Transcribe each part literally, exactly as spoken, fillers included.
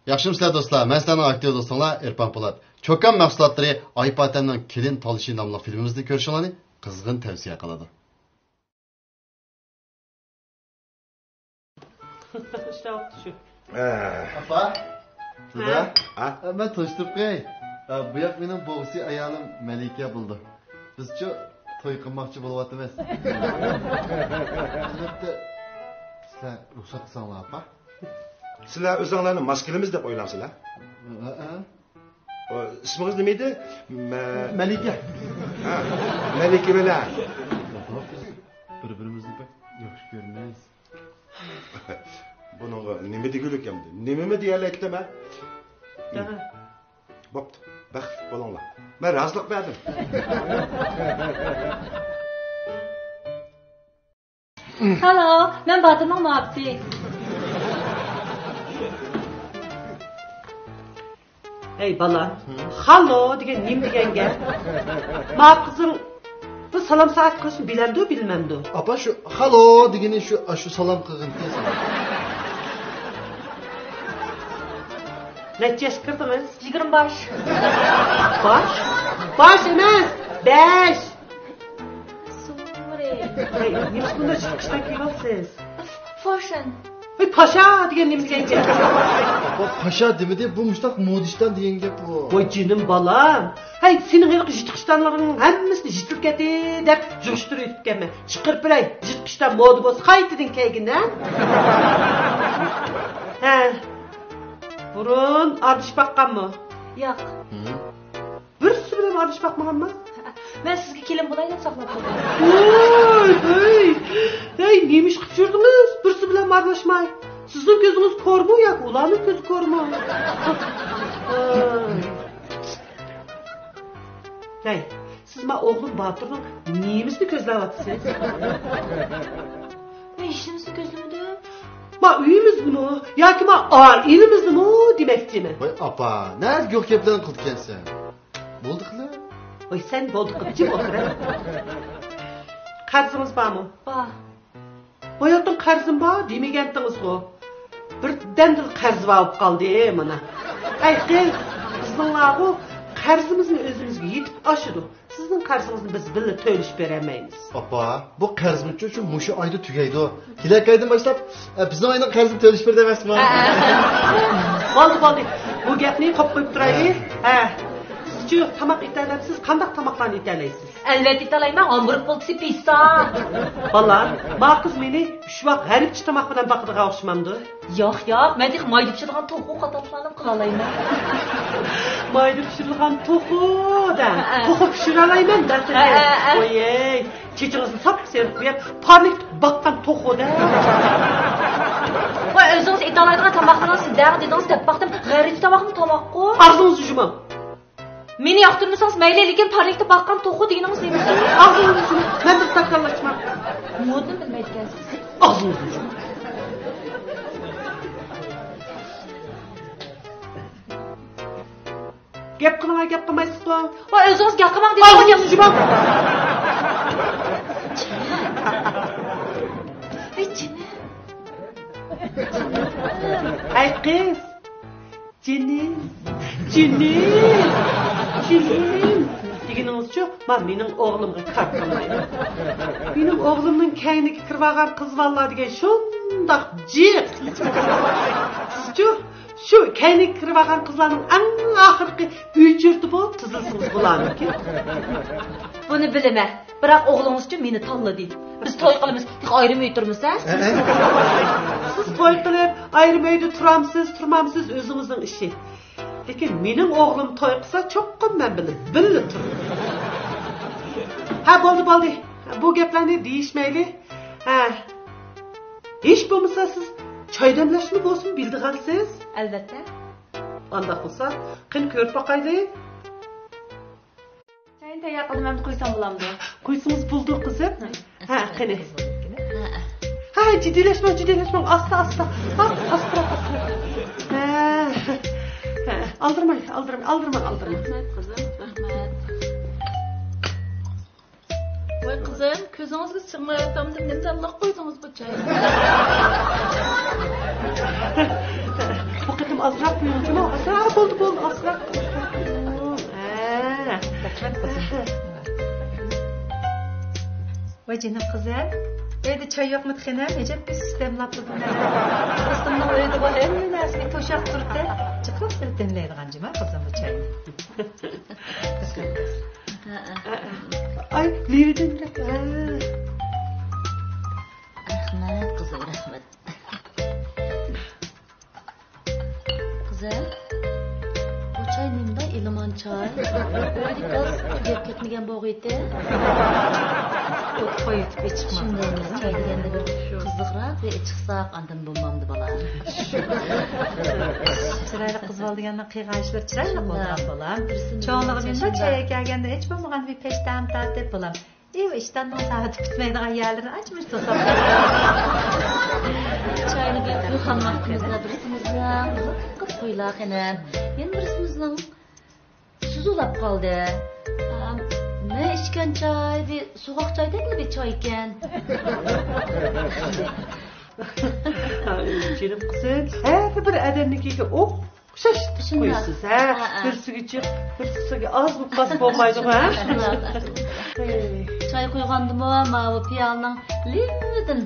ياخشىمۇسىلەر دوستلار؟ مەن سىلەرنىڭ ئاكتىپ دوستۇڭلار ئېرپان پولات. چوكان مەھسۇلاتلىرى ئاي پاتەمنىڭ كېلىن تالىشى ناملىق فىلىمىمىزنى كۆرۈشۈڭلارنى قىزغىن تەۋسىيە قىلىدۇ. ئىشلەۋاپتۇ شۇ. ئە. ئاپا. دادا. ھە؟ ھە؟ ئە، مەن تونۇشتۇرۇپ قوياي. ئە، بۇ ياق مېنىڭ بوغۇسى ئايالىم مەلىكە بولىدۇ. بىزچۇ توي قىلماقچى بولۇۋاتىمىز. ئەلۋەتتە، سىلەر رۇخسەت قىلساڭلار، ئاپا. سىلەر ئۆزۈڭلارنى ماس كېلىمىز دەپ ئويلاڭسىلەر. ھە، ھە. ئو، ئىسمىڭىز نېمە ئىدى؟ مە-، مەلىكە. ھە، مەلىكە بىلەن. بىز بىر-بىرىمىزنى بەك ياخشى كۆرىمىز. بۇنىڭغا نېمە دېگۈلۈك ئەمدى؟ نېمىمۇ دېيەلەيتتىم، ھە؟ ھە. بوپتۇ، بەختلىك بولۇڭلار. مەن رازىلىق بەردىم. خالو، مەن باتۇرنىڭ مۇھەببىتى. ھەي بالا، خالو دېگەن نېمە دېگەن گەپ؟ ما قىزىڭ بۇ سالام سائەت قىلىشنى بىلەمدۇ، بىلمەمدۇ؟ ئاپا، شۇ خالو دېگىنى شۇ، شۇ سالام قىلغىنى. نەچچە ياشقا كىردىڭىز؟ يىگىرمە باش. باش؟ باش ئەمەس، بەش. سورى. ھەي، نېمىشقا بۇنداق جىرتقۇچتان كىيىۋالىسىز؟ فاشن. ۋاي، پاشا دېگەن نېمە دېگەن گەپ؟ بۇ پاشا دېمىدى، بۇ مۇشتاق مودىشتان دېگەن گەپ بۇ. ۋاي جېنىم بالام. ھەي، سېنىڭ ھېلىقى جىرتقۇچتانلىرىڭنىڭ ھەممىسىنى يىتىلىپ كەتتى دەپ يىغىشتۇرۇۋېتىپتىكەنمەن. چىقىرىپ بېرەي، جىرتقۇچتان مودا بولسا قايتىدىن كىيگىن، ھە؟ ھە. بۇرۇن ئارىلىشىپ باققانمۇ؟ ياق. ھە. بىرسى بىلەن ئارىلىشىپ باقمىغانما؟ مەن سىزگە كېلىن بولاي دەپ ساقلاپ تۇردۇم. ۋوي، ھەي، ھەي، نېمە ئىش قىلىپ يۈردىڭىز؟ بىرسى بىلەن ئارىلاشماي. سىزنىڭ كۆزىڭىز كورمۇ ياكى ئۇلارنىڭ كۆزى كورمۇ؟ ھەي، سىز ما ئوغلۇم باتۇرنىڭ نېمىسىنى كۆزلەۋاتىسىز؟ مەن ھېچنېمىسىنى كۆزلىمىدىم. ما ئۆيىمىزنىمۇ ياكى ما ئائىلىمىزنىمۇ دېمەكچىمەن. ۋاي ئاپا، نەدە گۆھ گەپلەرنى قىلىدىكەنسەن؟ بولدى قىلىڭ. ۋاي سەن بولدى قىل، جىم ئولتۇر ھە. قەرزىڭىز بارمۇ؟ بار. باياتتىن قەرزىم بار دېمىگەنتىڭىزغۇ. بىردەمدىلا قەرز بار بولۇپ قالدى مانا. ئەي قىز، بىزنىڭلارغۇ قەرزىمىزمۇ ئۆزىمىزگە يېتىپ ئاشىدۇ. سىزنىڭ قەرزىڭىزنى بىز بىللە تۆلىشىپ بېرەلمەيمىز. ئاپا، بۇ قەرزمۇچۇ شۇ مۇشۇ ئايدا تۈگەيدۇ. كېلەر ئايدىن باشلاپ، ئە، بىزنىڭ ئاينىڭ قەرزىنى تۆلىشىپ بېرىدۇ ئەمەسمۇ؟ ھە، ھە. بولدى، بولدى. بۇ گەپنى قويۇپ قويۇپ تۇرايلى. ھە. ھە. سىزچۇ تاماق ئېتەلەمسىز؟ قانداق تاماقلارنى ئېتەلەيسىز؟ ئەلۋەتتە ئېتەلەيمەن، ھامبۇرگ پولتىسى، پىسسا. بالام، ما قىز مېنى شۇ ۋاق غەربچە تاماق بىلەن باقىدىغان ئوخشىمامدۇ؟ ياق، ياق، مەن تېخى مايدا پىشىدىغان توخۇ قاتارلىقلارنى قىلالايمەن. مايدا پىشىدىغان توخۇ دە. ھە، ھە. توخۇ پىشۇرالايمەن دەسىلى. ھە، ھە، ھە. ۋويەي، چېچىڭىزنى ساپسېرىق بوياپ، پارنىكتا باققان توخۇ دە. ۋاي، ئۆزىڭىز ئېتالايدىغان تاماقلىرىڭىزنى دەڭ دېدىڭىز دەپ باقتىم. غەربچە تاماقمۇ تاماققۇ. ئاغزىڭىزنى يۇمۇڭ. مېنى ياقتۇرمىسىڭىز مەيلى، لېكىن پارنىكتا باققان توخۇ دېگىنىڭىز نېمىسى؟ ئاغزىڭىزنى يۇمۇڭ. مەن بىر تاكاللاشما. مودىنى بىلمەيدىكەنسىز. ئاغزىڭىزنى يۇمۇڭ. گەپ قىلماي، گەپ قىلمايسىزغۇ. ۋاي، ئۆزىڭىز گەپ قىلماڭ دېدىم. ئاغزىڭىزنى يۇمۇڭ. ئەي، جېنىم. ئەي، قىز. جېنىم، جېنىم، جېنىم دېگىنىڭىزچۇ، ما مېنىڭ ئوغلۇمغا كار قىلمايدۇ. مېنىڭ ئوغلۇمنىڭ كەينىگە كىرىۋالغان قىز بالىلار دېگەن شۇنداق جىق. سىزچۇ، شۇ كەينىگە كىرىۋالغان قىزلارنىڭ ئەڭ ئاخىرقى ئۆچۈرتى بۇ، تىزىلسىڭىز بولارمىكىن؟ بۇنى بىلىمەن. بىراق ئوغلىڭىزچۇ مېنى تاللىدى. بىز توي قىلىمىز، تېخى ئايرىم ئۆي تۇرىمىز ھە؟ سىز توي قىلىپ، ئايرىم ئۆيدە تۇرامسىز، تۇرمامسىز، ئۆزىڭىزنىڭ ئىشى. لېكىن مېنىڭ ئوغلۇم توي قىلسا، چوقۇم مەن بىلەن بىللە تۇرىمەن. ھە، بولدى، بولدى. بۇ گەپلەرنى دېيىشمەيلى. ھە. ھېچ بولمىسا سىز چاي دەملەشنى بولسىمۇ بىلىدىغانسىز. ئەلۋەتتە. ئانداق بولسا، قېنى كۆرۈپ باقايلى. چاينى تەييار قىلدىم، ئەمدى قۇيسام بولامدۇ؟ قۇيسىڭىز بولىدۇ، قىزىم. ھە، قېنى. ھە، جىددىيلەشمەڭ، جىددىيلەشمەڭ. ئاستا، ئاستا. ھە، ئاستىراق، ئاستىراق. ھە، ھە. ئالدىرىماي، ئالدىرىماي، ئالدىرىماڭ، ئالدىرىماڭ. رەھمەت، قىزىم، رەھمەت. ۋاي، قىزىم، كۆزىڭىزگە سىغمايۋاتامدۇ، نېمىدەپ لىق قۇيدىڭىز بۇ چاينى؟ بۇ قېتىم ئازراق قويۇڭچۇ، ئازراق، بولدى، بولدى، ئازراق. ھە. رەھمەت، قىزىم. ۋاي جېنىم قىزىم، ئۆيدە چاي يوقمىدى خېنىم؟ ئەجەب بىز سۈت دەملەپلا بۇ نەردە. دوستۇمنىڭ ئۆيىدە بار، ھەممە نەرسىگە توشاق تۇرۇپتۇ. جىقلاپ سېلىپ دەملەيدىغان جۇما قىزىم بۇ چاينى. ئاي، نېرىدىن بىلەك؟ رەھمەت قىزىم، رەھمەت. قىزىم، بۇ چاي نېمىدا ئىلمان چاي؟ ئۆيدە گاز تۈگەپ كەتمىگەن بولغىيتى. ئوت قويۇۋېتىپ ئىچىپمۇ. شۇنداق، چاي دېگەندە بىر قىزىقراق ۋە ئىچىقساق، ئاندىن بولمامدۇ بالام. چىرايلىق قىز بالا دېگەننىڭ قىلغان ئىشلىرى چىرايلىق بولىدىغان بالام. چوڭلۇقىمىزدا چايغا كەلگەندە ھېچ بولمىغاندا بىر پەشتام تارتىپ بالام. ئىشتاننىڭ سائىتى پۈتمەيدىغان يەرلىرىنى ئاچمىش توساپ. چاينى بىر قۇيغان ۋاقتىمىزدا بىرسىمىزنىڭ لىققىدە قويلا خېنىم، يەنە بىرسىمىزنىڭ سۇزۇلاپ قالدى. ئام، مەن ئىچكەن چاي بىر سوغۇق چايدەكلا بىر چاي ئىكەن. جېنىم قىزىم، ھەر بىر ئادەمنىڭكىگە ئوخشاش قويىسىز، ھە؟ بىرسىگە جىق، بىرسىگە ئاز بولۇپ قالسا بولمايدىغۇ، ھە؟ چاي قۇيغاندىمۇ ماۋۇ پىيالىنىڭ لېۋىدىن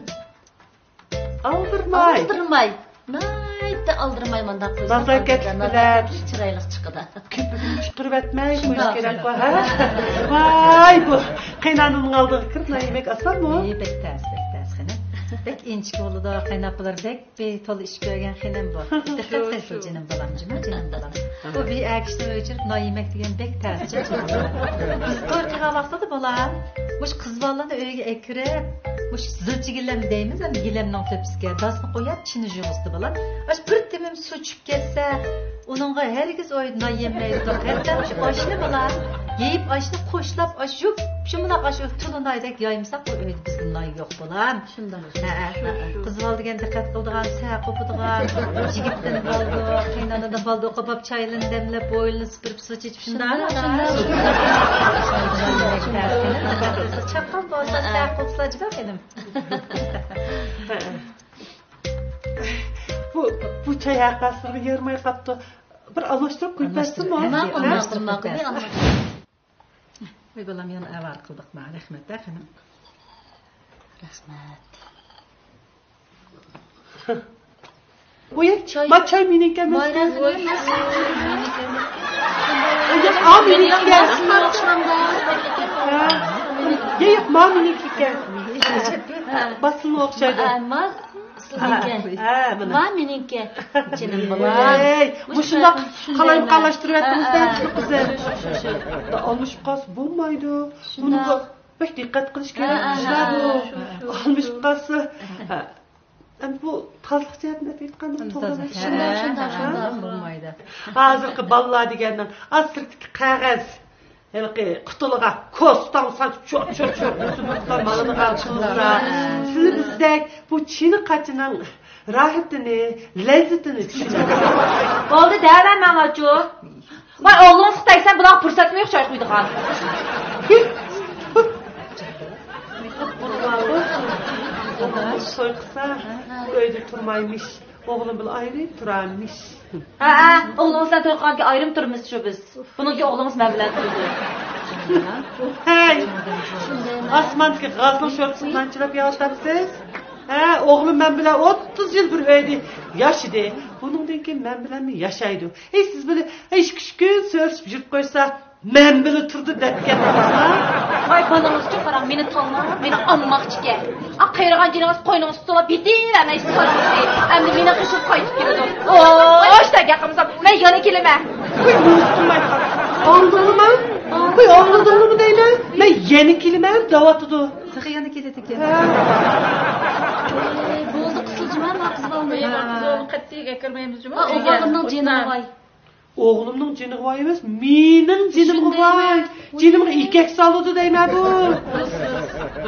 ئالدىرىماي. ئالدىرىماي. ناھايىتى ئالدىرىماي مانداق قويسا، نازاكەتلىك بىلەن چىرايلىق چىقىدۇ. كۆپۈكنى چىقىرىۋەتمەي قويۇش كېرەك بۇ، ھە؟ ۋاي، بۇ قېينانىنىڭ ئالدىغا كىرىپ نان يېمەك ئاسانمۇ؟ ئى، بەك تەس، بەك تەس خېنىم. بەك ئىنچىكە بولىدۇ، قايناپىلار بەك بىر تولا ئىش كۆرگەن خېنىم بۇ. دىققەت قىلسۇن جېنىم بالام، جۇما جېنىم بالام. بۇ بىر ئەر كىشىنىڭ ئۆيىگە كىرىپ نان يېمەك دېگەن بەك تەس جېنىم بالام. بىز توي قىلغان ۋاقتىدا بالام، مۇشۇ قىز بالىلارنى ئۆيگە ئەكىرىپ، مۇشۇ زىلچە گىلەم دەيمىز، ئەمدى گىلەمنىڭ تۆپىسىگە داسنى قويۇپ، چىنى يۇغۇزدى بالام. ئاشۇ بىر تېمىم سۇ چۈشۈپ كەتسە، ئۇنىڭغا ھەرگىز ئۆيدە نان يېمەيدۇ. ھەتتا شۇ ئاشنى بالام، يەپ ئاشنى قوشلاپ، ئاشۇ يۇپ، شۇ مۇنداق ئاشۇ تولا ناندەك يايمىساق، ئۇ ئۆيدە بىزدە نان يوق بالام. شۇنداق. ھە، ھە، ھە. قىز بالا دېگەن دىققەت قىلىدىغان، سەھە قوپىدىغان، يىگىتتىن بالدۇر، قېينانىدىن بالدۇر قوپۇپ، چايلىنى دەملەپ، بويلىنى سۈپۈرۈپ، سۇ چېچىپ، شۇنداق، شۇنداق. شۇنداق. چاققان بولسا، ھە، ھە، سەھە قوپسا جىق خېنىم. بۇ، بۇ چاي ھەققاسىغا يارىماي قاپتۇ. بىر ئالماشتۇرۇپ قويۇپ بەرسىمۇ؟ ماقۇل، ماقۇل، ماقۇل. ھە؟ ۋاي بالام، يەنە ئاۋارە قىلدۇق ما، رەھمەت ھە خېنىم. رەھمەت. ئۇي، چاي، ما چاي مېنىڭكى ئەمەس. مايرا خېنىم. ئۇي، ئا، مېنىڭكى. ھە. ياق، ياق، ما مېنىڭكى ئىكەن. باسسىمۇ ئوخشايدۇ. ھە، ما سىزنىڭكى. ھە، مانا. ما مېنىڭكى. جېنىم بالام. ئەي، مۇشۇنداق قالايمىقانلاشتۇرۇۋەتتىڭىز-دە، قىزىم. ئالمىشىپ قالسا بولمايدۇ. بۇنىڭغا بەك دىققەت قىلىش كېرەك ئىشلار بۇ. ئالمىشىپ قالسا. ئەمدى بۇ تازىلىق جەھەتتىن ئېيتقاندا، توغرا. شۇنداق، شۇنداق، شۇنداق. بولمايدۇ. ھازىرقى بالىلار دېگەننىڭ ئا سىرتتىكى قەغەز، ھېلىقى قۇتىلىغا كوستاڭ ساچ چوت، چوت، چوت، مالىدىغان قىزلار. سىلى بىزدەك بۇ چىنە قاچىنىڭ راھىتىنى، لەززىتىنى چۈشىنىدۇ. بولدى، دەۋەرمەڭلارچۇ. ۋاي، ئوغلىڭىزغا تەگسەم، بۇلارغا پۇرسەتمۇ يوق چاي قۇيىدىغان. توي قىلسا، بۇ ئۆيدە تۇرمايمىش. ئوغلۇم بىلەن ئايرىم تۇرامىش. ھە، ھە، ئوغلىڭىز بىلەن توي قىلغاندىكىن ئايرىم تۇرىمىز شۇ بىز. بۇنىڭكى ئوغلىڭىز مەن بىلەن تۇرىدۇ. ھەي، ئاسماندىكى غازنىڭ شورپىسىنى نانچىلاپ يەۋاتامسىز؟ ھە، ئوغلۇم مەن بىلەن ئوتتۇز يىل بىر ئۆيدە ياشىدى. بۇنىڭدىن كېيىن مەن بىلەنمۇ ياشايدۇ. ھەي، سىز بىلەن ئىككى ئۈچ كۈن سۆزلىشىپ يۈرۈپ قويسا، مەن بىلەن تۇرىدۇ دەپ كەتتىڭىزما؟ ۋاي بالىڭىزچۇ قاراڭ، مېنى تاللاپ، مېنى ئالماقچىكەن. ئا، قېرىغان جېنىڭىز قوينىڭىزدا تولا بېتىرەمەيسىز قاراڭ. ئەمدى مېنى قېشىغا قايتىپ كېلىدۇ. ۋاي، ئاشتەك گەپ قىلمىسام، مەن يەنە كېلىمەن. ۋاي، نېمە قىلماي قال. ئاڭلىدىڭمۇ؟ ۋاي، ئاڭلىدىڭمۇ دەيمەن. مەن يەنە كېلىمەن دەۋاتىدۇ. تېخى يەنە كېلىدىكەن. ھە. ئەي، بولدى قىسىلجىما، ما قىز بالىنى. ياق، قىز بالىنى قەتئىي ئەكىرمەيمىز جۇمۇ. ۋاي، ئوغلۇمنىڭ جېنىغا ۋاي. ئوغلۇمنىڭ جېنىغا ۋاي ئەمەس، مېنىڭ جېنىمغا ۋاي. جېنىمغا ئىكەك سالىدۇ دەيمەن بۇ.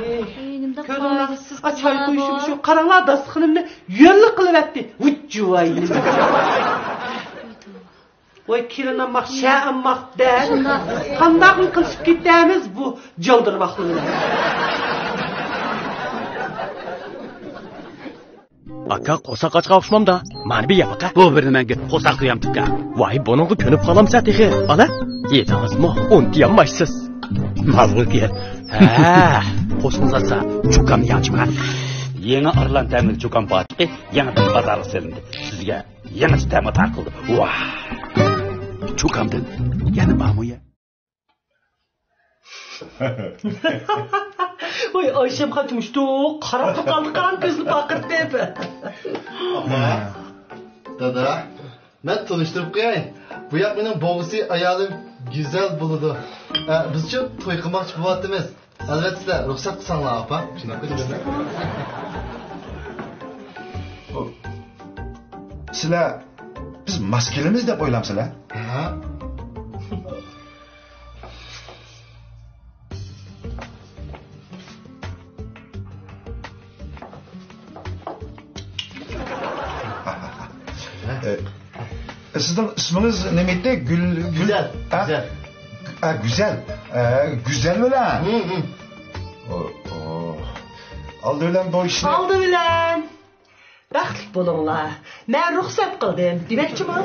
ئېي، كۆردۈڭلار؟ ئا، چاي قۇيۇشۇم شۇ. قاراڭلار، داستىخىنىمنى يۆللا قىلىۋەتتى. ۋۇججۇۋاي نېمە. ۋاي، كېلىن ئامماق، شە ئامماق دەپ، قانداقمۇ قىلىشىپ كېتەمىز بۇ جالدىرماقلار بىلەن؟ ئاكا، قورساق ئاچقان ئوخشىمامدا؟ مانا بىر يەپ باقە. بۇ بىر نېمەڭگە قورساقنى يامتىپكەن؟ ۋاي، بۇنىڭغا كۆنۈپ قالامسەن تېخى، بالا؟ يېدىڭىزمۇ؟ ئۇنتۇيالمايسىز. ماۋۇ گەپ. ھە، قورسىقىڭىز ئاچسا، چوكامنى يانچۇققان. يېڭى ئارلان تەملىك چوكام پاكىتى يېڭىدىن بازارغا سېلىندى. سىزگە يېڭىچە تەم ئاتا قىلدى. ۋاھ! چوكامدىن يەنە بارمۇ يا؟ ۋاي، ئايشەم خانىم مۇشتۇ قاراپلا قالدى، قاراڭ كۆزىنى پارقىرىتىپ. ئاپا، دادا، مەن تونۇشتۇرۇپ قوياي. بۇ ياق مېنىڭ بوۋىسى، ئايالىم گۈزەل بولىدۇ. ئە، بىزچۇ توي قىلماقچى بولۇۋاتىمىز. ئەلۋەتتە، سىلەر رۇخسەت قىلساڭلار، ئاپا. شۇنداق قىلىمىز. سىلەر بىز ماس كېلىمىز دەپ ئويلامسىلەر؟ ھە؟ ئە، سىزنىڭ ئىسمىڭىز نېمە ئىدى؟ گۈل، گۈل، گۈزەل، ھە؟ گۈزەل. ھە، گۈزەل. ئە، گۈزەل بىلەن. ھە، ھە. ئو، ئو. ئالدى بىلەن بۇ ئىشنى، ئالدى بىلەن بەختلىك بولۇڭلار. مەن رۇخسەت قىلدىم دېمەكچىمۇ؟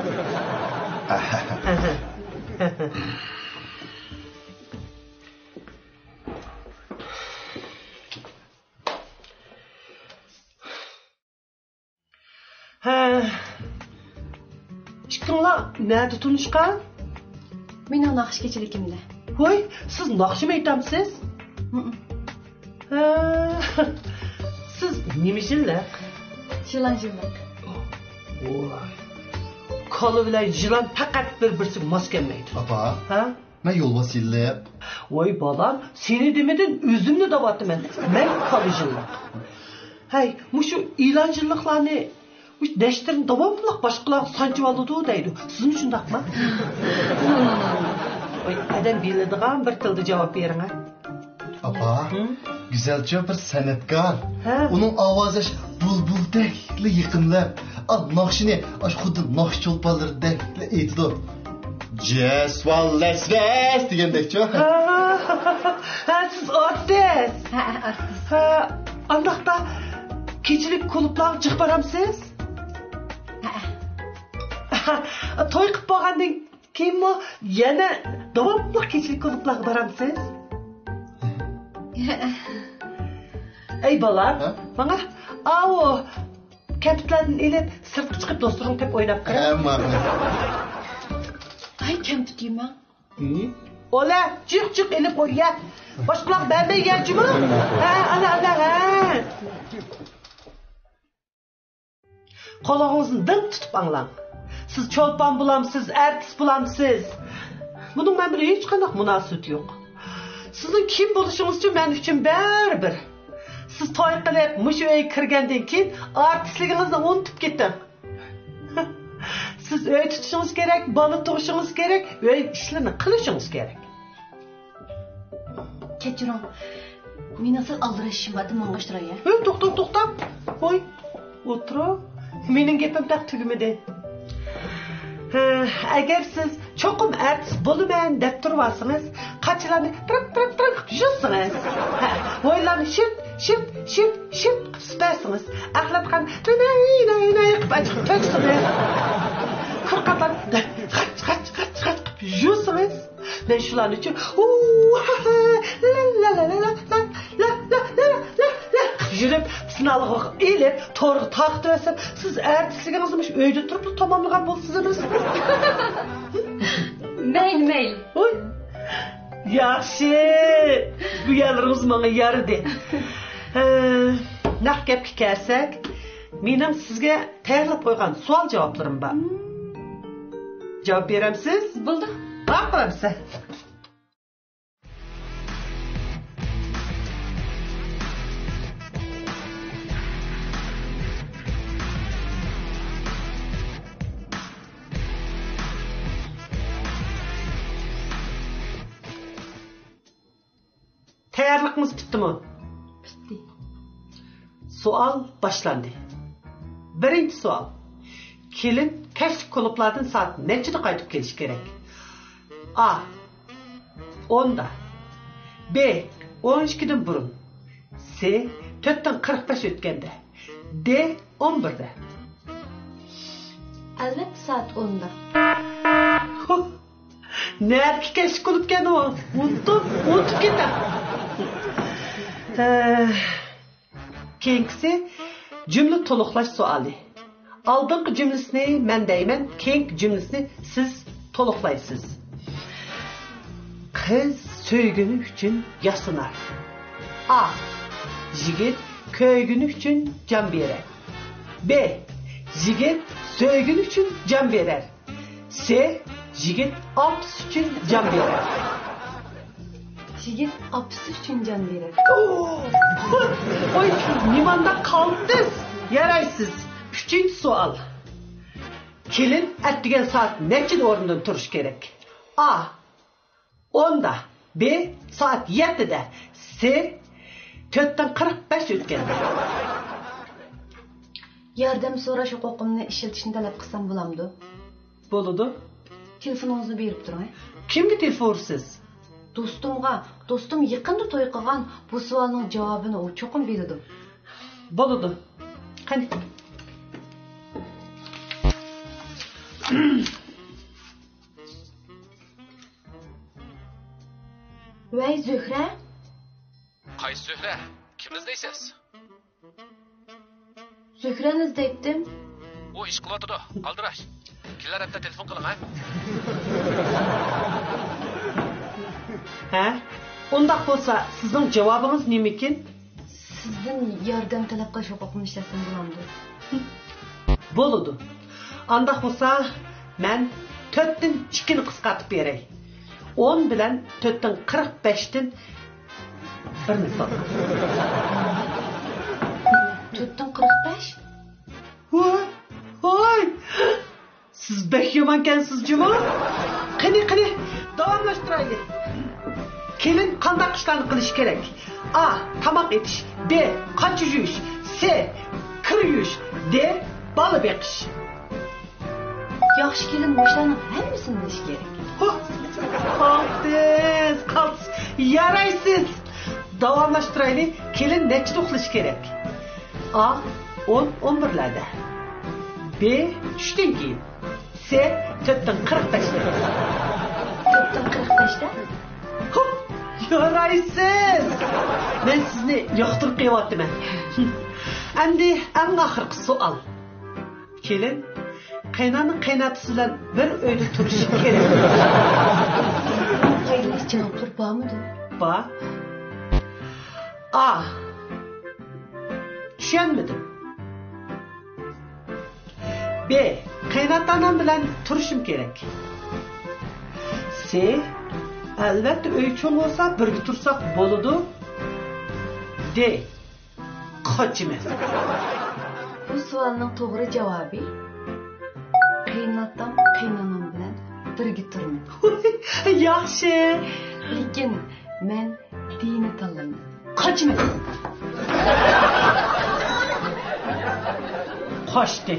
ھە. ئىككىڭلار نەدە تونۇشقان؟ مېنىڭ ناخشا كېچىلىكىمدە. ۋاي، سىز ناخشىمۇ ئېيتامسىز؟ ھە. سىز نېمە يىللىق؟ يىلان يىللىق. ۋاي. كالا بىلەن يىلان پەقەت بىر-بىرسىگە ماس كەلمەيدۇ. ئاپا. ھە؟ مەن يولۋاس يىللىق. ۋاي بالام، سېنى دېمىدىن ئۆزۈمنى دەۋاتىمەن. مەن كالا يىللىق. ھەي، مۇشۇ يىلان يىللىقلارنى مۇشۇ نەشتىرىنى داۋاملىق باشقىلارغا سانجىۋالىدۇ دەيدۇ. سىزمۇ شۇنداقمۇ؟ ۋاي، ئادەم بىلىدىغان بىر تىلدا جاۋاب بېرىڭە. ئاپا، ھە؟ گۈزەلچۇ بىر سەنئەتكار. ھە. ئۇنىڭ ئاۋازى ئاش بۇلبۇلدەكلا يېقىملىق. ئا، ناخشىنى ئاش خۇددى ناخشا چولپانلىرىدەكلا ئېيتىدۇ. جەس ۋال لەس ۋەس دېگەندەكچۇ. ھە، ھە، سىز ئارتىس. ھە، ئارتىس. ھە، ئانداقتا كېچىلىك كۇلۇبلارغا جىق بارامسىز؟ ھە. توي قىلىپ بولغاندىن كېيىنمۇ يەنە داۋاملىق كېچىلىك كۇلۇبلارغا بارامسىز؟ ئەي بالام، ھە؟ ماڭا ئاۋۇ كەپتىلەردىن ئېلىپ سىرتقا چىقىپ دوستلىرىڭ تېپ ئويناپ قىل. ھە، ماقۇل. ئاي، كەمپۈت يېمەڭ. ئولە، جىق جىق ئېلىپ ئوينا. باشقىلارغا بەرمەي يەچىمۇ؟ ھە، ئانا، ئانا، ھە. قۇلىقىڭىزنى دىڭ تۇتۇپ ئاڭلاڭ. سىز چولپان بولامسىز، ئارتىس بولامسىز؟ بۇنىڭ مەن بىلەن ھېچقانداق مۇناسىۋىتى يوق. سىزنىڭ كىم بولۇشىڭىزچۇ مەن ئۈچۈن بەرىبىر. سىز توي قىلىپ، مۇشۇ ئۆيگە كىرگەندىن كېيىن ئارتىسلىقىڭىزنى ئۇنتۇپ كېتىڭ. سىز ئۆي تۇتۇشىڭىز كېرەك، بالا تۇغۇشىڭىز كېرەك، ئۆي ئىشلىرىنى قىلىشىڭىز كېرەك. كەچۈرۈڭ. مېنىڭ سەل ئالدىراش ئىشىم بار، ماڭغاچ تۇراي، ھە؟ ھە، توختا، توختا. ھوي، ئولتۇرۇڭ. مېنىڭ گېپىم تېخى تۈگىمىدى. ھە، ئەگەر سىز چوقۇم ئارتىس بولىمەن دەپ تۇرۇۋالسىڭىز، قاچىلارنى تىرىق، تىرىق، تىرىق قىلىپ يۇسىڭىز. ھە، ھويلىلارنى شىرت، شىرت، شىرت، شىرت قىلىپ سۈپەرسىڭىز. ئەخلەتخان ناي، ناي، ناي قىلىپ ئاچىقىپ تۆكسىڭىز. كىرقاتلارنى غاچ، غاچ، غاچ، غاچ قىلىپ يۇسىڭىز. مەن شۇلارنى ئۈچۈن، ھۇ، ھا، ھا، لا، لا، لا، لا، قىلىپ يۈرۈپ، سىنالغۇغا ئېلىپ، تورغا تارقىتىۋەتسەم، سىز ئارتىسلىقىڭىزنى مۇشۇ ئۆيدە تۇرۇپلا تاماملىغان بولىسىز ئەمەسمۇ؟ مەيلى، مەيلى. ھوي. ياخشى. بۇ يەرلىرىڭىز ماڭا يارىدى. ھە، نەق گەپكە كەلسەك، مېنىڭ سىزگە تەييارلاپ قويغان سوئال جاۋابلىرىم بار. جاۋاب بېرەمسىز؟ بولدى. بار قىلامسىز. تەييارلىقىمىز پۈتتىمۇ؟ پۈتتى. سوئال باشلاندى. بىرىنچى سوئال. كېلىن كەچلىك كۇلۇبلاردىن سائەت نەچچىدە قايتىپ كېلىشى كېرەك؟ ئا، ئوندا. بې، ئون ئىككىدىن بۇرۇن. سې، تۆتتىن قىرىق بەش ئۆتكەندە. دې، ئون بىردە. ئەلۋەتتە، سائەت ئوندا. ھۇھ، نەدىكى كەچلىك بولۇپكەن ئۇ؟ ئۇنتۇپ، ئۇنتۇپ كېتەم. ھە. كېيىنكىسى جۈملە تولۇقلاش سوئالى. ئالدىنقى جۈملىسىنى مەن دەيمەن، كېيىنكى جۈملىسىنى سىز تولۇقلايسىز. قىز سۆيگىنى ئۈچۈن ياسىنار. ئا، يىگىت كۆيگىنى ئۈچۈن جان بېرەر. ب، يىگىت سۆيگىنى ئۈچۈن جان بېرەر. س، يىگىت ئاپىسى ئۈچۈن جان بېرەر. يىگىت ئاپىسى ئۈچۈن جان بېرەر. ۋوي، نېمانداق قالتىس؟ يارايسىز. ئۈچىنچى سوئال. كېلىن ئەتىگەن سائەت نەچچىدە ئورنىدىن تۇرۇش كېرەك؟ ئا، ئوندا. ب، سائەت يەتتىدە. س، تۆتتىن قىرىق بەش ئۆتكەندە. ياردەم سوراش ھوقۇقۇمنى ئىشلىتىشنى تەلەپ قىلسام بولامدۇ؟ بولىدۇ. تېلېفونىڭىزنى بېرىپ تۇرۇڭ، ھە؟ كىمگە تېلېفون ئۇرىسىز؟ دوستۇمغا. دوستۇم يېقىندا توي قىلغان، بۇ سوئالنىڭ جاۋابىنى ئۇ چوقۇم بىلىدۇ. بولىدۇ. قېنى. ۋەي، زۆھرە! قايسى زۆھرە؟ كىمنى ئىزدەيسىز؟ زۆھرەنى ئىزدەيتتىم. ئۇ ئىش قىلىۋاتىدۇ، ئالدىراش. كېلەر ھەپتە تېلېفون قىلىڭ، ھە؟ ھە؟ ئۇنداق بولسا، سىزنىڭ جاۋابىڭىز نېمىكىن؟ سىزدىن ياردەم تەلەپ قىلىش ھوقۇقۇمنى ئىشلەتسەم بولامدۇ؟ بولىدۇ. ئانداق بولسا، مەن تۆتتىن ئىككىنى قىسقارتىپ بېرەي. ئون بىلەن تۆتتىن قىرىق بەشتىن بىرنى سالسام. تۆتتىن قىرىق بەش؟ ۋاي، ۋاي! سىز بەك يامانكەنسىز جۇمۇ. قېنى، قېنى، داۋاملاشتۇرايلى. كېلىن قانداق ئىشلارنى قىلىشى كېرەك؟ ئا، تاماق ئېتىش. ب، قاچا يۇيۇش. س، كىر يۇيۇش. د، بالا بېقىش. ياخشى كېلىن مۇشۇلارنىڭ ھەممىسىنى بىلىشى كېرەك. ھو! قالتىس، قالتىس. يارايسىز. داۋاملاشتۇرايلى. كېلىن نەچچىدە ئۇخلىشى كېرەك؟ ئا، ئون، ئون بىرلەردە. ب، چۈشتىن كېيىن. س، تۆتتىن قىرىق بەشتە. تۆتتىن قىرىق بەشتە؟ ھوپ، يارايسىز! مەن سىزنى ياقتۇرۇپ قېلىۋاتىمەن. ئەمدى ئەڭ ئاخىرقى سوئال. كېلىن، قېينانا قېيناتىسى بىلەن بىر ئۆيدە تۇرۇشى كېرەك. پايدىلىنىش جاۋابلىرى بارمىدۇ؟ بار. ئا. چۈشەنمىدىم. ب، قېيىنئاتا-ئانام بىلەن تۇرۇشۇم كېرەك. س، ئەلۋەتتە ئۆي چوڭ بولسا بىرگە تۇرساق بولىدۇ. د، قاچىمەن. بۇ سوئالنىڭ توغرا جاۋابى، قېيىنئاتام، قېيىنئانام بىلەن بىرگە تۇرىمەن. ياخشى. لېكىن مەن دىنى تاللايمەن. قاچىمەن. قاچتى.